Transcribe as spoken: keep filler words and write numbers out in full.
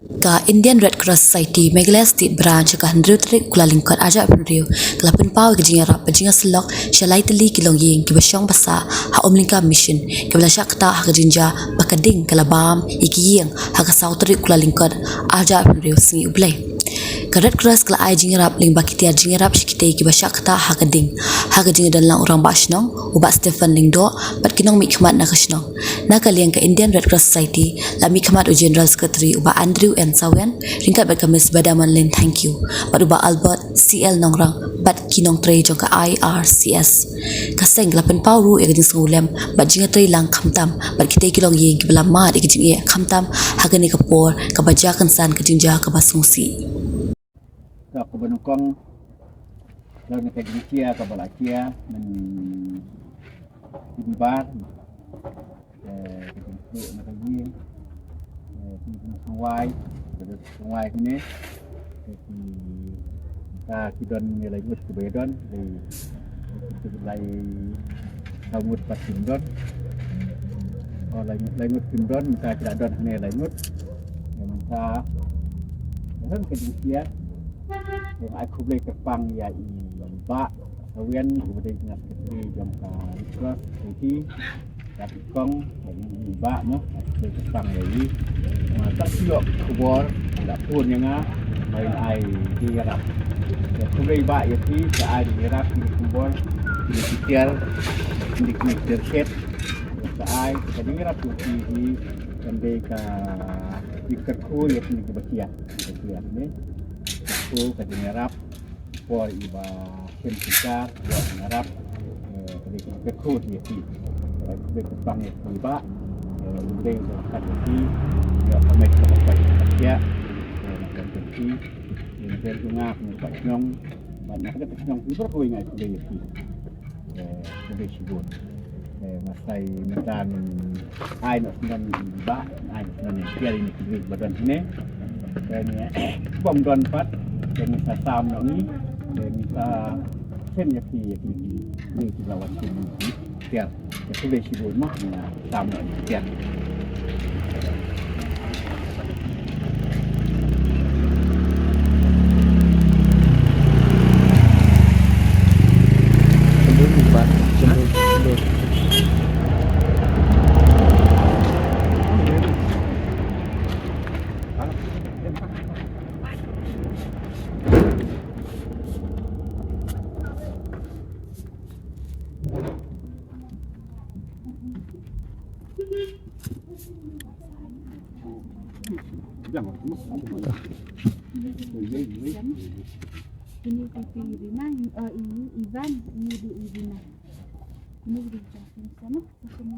Ka Indian Red Cross Society Meghalaya State Branch ha ka hynriew tarik u Kyllalyngkot arhajar arphew hynriew ka la pynpaw ïa ka jingïarap bad jingïasyllok sha lai tylli ki longïing kiba shong ba sah ha Umlyngka Mission, kiba la shah ktah ha ka jingjia ba ka ding ka la bam ïa ki ïing ha ka saw tarik u Kyllalyngkot arhajar arphew hynriew, Sngi U Blei. Ka Red Cross ka la ai jingïarap lyngba ki tiar jingïarap sha kitei kiba shah ktah ha ka ding, ha ka jingdon lang u Rangbah Shnong u Bah Stephen Lyngdoh bad ki nongmihkhmat na ka shnong. Na ka liang ka Indian Red Cross Society la mihkhmat u General Secretary u Bah Andrew N Sawian ryngkat bad ka Miss Badamanlin Thangkhiew bad u Bah Albert C L Nongrang bad ki nongtrei jong ka I R C S. Ka seng ka la pynpaw ruh ïa ka jingsngewlem bad jingïatreilang khamtam bad kitei ki longïing kiba la mad ïa ka jingeh khamtam ha kane ka por kaba jia kynsan ka jingjia kaba sngewsih. Ka kaba nyngkong, la na ka jingshia kaba la shia mynta, eh, ka jingshia na ka ïing, eh, ka jingshia wai, ka jingshia wai kine, eh, ki, ka ki don ne lai ngut kiba ïadon, lai, lai saw ngut pat kim don. Oh, lai ngut, lai ngut kim don, mynta ki la don hangne lai ngut. Ïa mynta, ïa ka jingshia. Ïa ai khublei kyrpang ïa i Bah Sawian, uba dei General Secretary jong ka Red Cross Society. Ïa i kong, ïa i Bah mo, ai khublei kyrpang ïa i. Nga ta shu ïoh khubor, la phone ïa nga, ba in ai jingïarap. Ïa khublei Bah ïa phi, sa ai jingïarap, ïa khubor, ïa ki tiar, ïa ki tiar khet. Ka ai ka jingïarap jong phi hi kan dei ka, ka kyrkhu ïa phi kiba thiah, kiba thiah ne. Kyrkhu ka jingïarap por iba shem synshar ïa jingïarap, eh, ka dei ka kyrkhu ïa phi. Eh, ka dei ka pang ïa phi Bah, eh, u dei u kat ïa phi, ïa ka met ka thiah, eh, ka phi, ïa ka jong nga ka shnong, bad na ka shnong phi baroh kawei nga ai khublei ïa phi. Eh, khublei shibun. Eh, nga sa ïa mynta ngin ai noh sngewbha ïa i Bah, ai noh sngewbha ïa ki tiar ïa ki briew ba don hangne. Te ngi bym don pat, te ngi sa sam noh ngi, te ngi sa send ïa ki, ïa ki, ïa ki briew kiba la wan shim ïa ki tiar. Te khublei shibun mo, ngi sa sam noh ïa ki tiar. Ini pipi Irina, eh, ini Ivan, ini di Irina. Ini di Justin sana, sana.